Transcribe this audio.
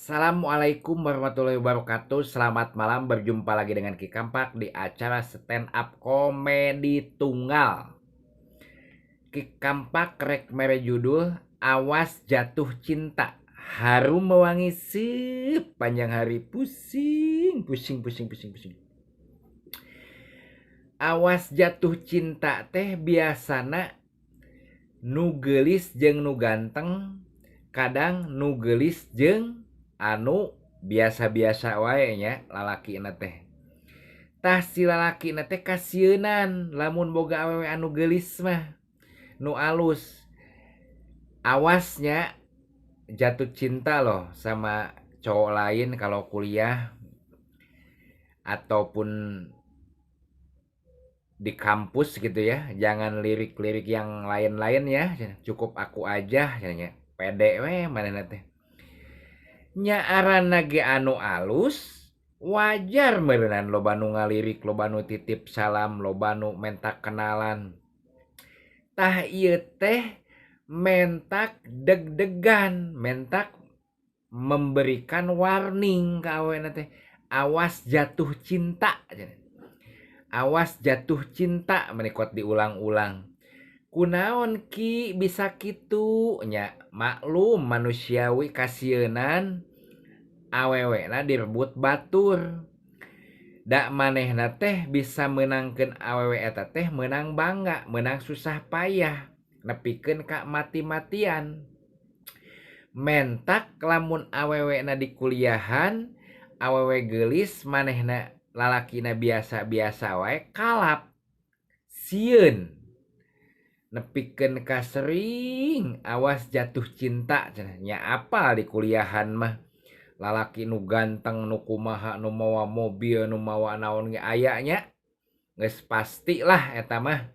Assalamualaikum warahmatullahi wabarakatuh. Selamat malam, berjumpa lagi dengan Ki Kampak di acara stand up komedi tunggal. Ki Kampak rek mere judul Awas Jatuh Cinta. Harum mewangi sepanjang hari, pusing, pusing, pusing, pusing, pusing. Awas jatuh cinta teh biasana nu geulis jeung nu ganteng, kadang nu geulis jeung anu biasa-biasa wae nya lalakina teh. Tah si lalakina teh kasieunan lamun boga awewe anu geulis mah, nu alus. Awasnya jatuh cinta loh sama cowok lain kalau kuliah ataupun di kampus gitu ya. Jangan lirik-lirik yang lain-lain ya, cukup aku aja nya. Pede we manehna teh. Nya aranna ge anu alus, wajar meureunan loba nu ngalirik, loba nu titip salam, loba nu menta kenalan. Tah ieu teh mentak deg-degan, mentak memberikan warning ka awewena teh. Awas jatuh cinta cenah. Awas jatuh cinta menikot diulang-ulang. Kunaon Ki bisa kitu nya, maklum manusiawi kasieunan awewena direbut batur. Da manehna teh bisa meunangkeun awewe eta teh meunang bangga, meunang susah payah, nepikeun ka mati-matian. Mentak lamun awewena di kuliahan, awewe geulis manehna lalakina biasa-biasa wae kalap. Sieun nepikeun ka sering awas jatuh cinta cenah. Nya apal di kuliahan mah lalaki nu ganteng, nu kumaha, nu mawa mobil, nu mawa naon ge aya nya. Geus pastilah eta mah.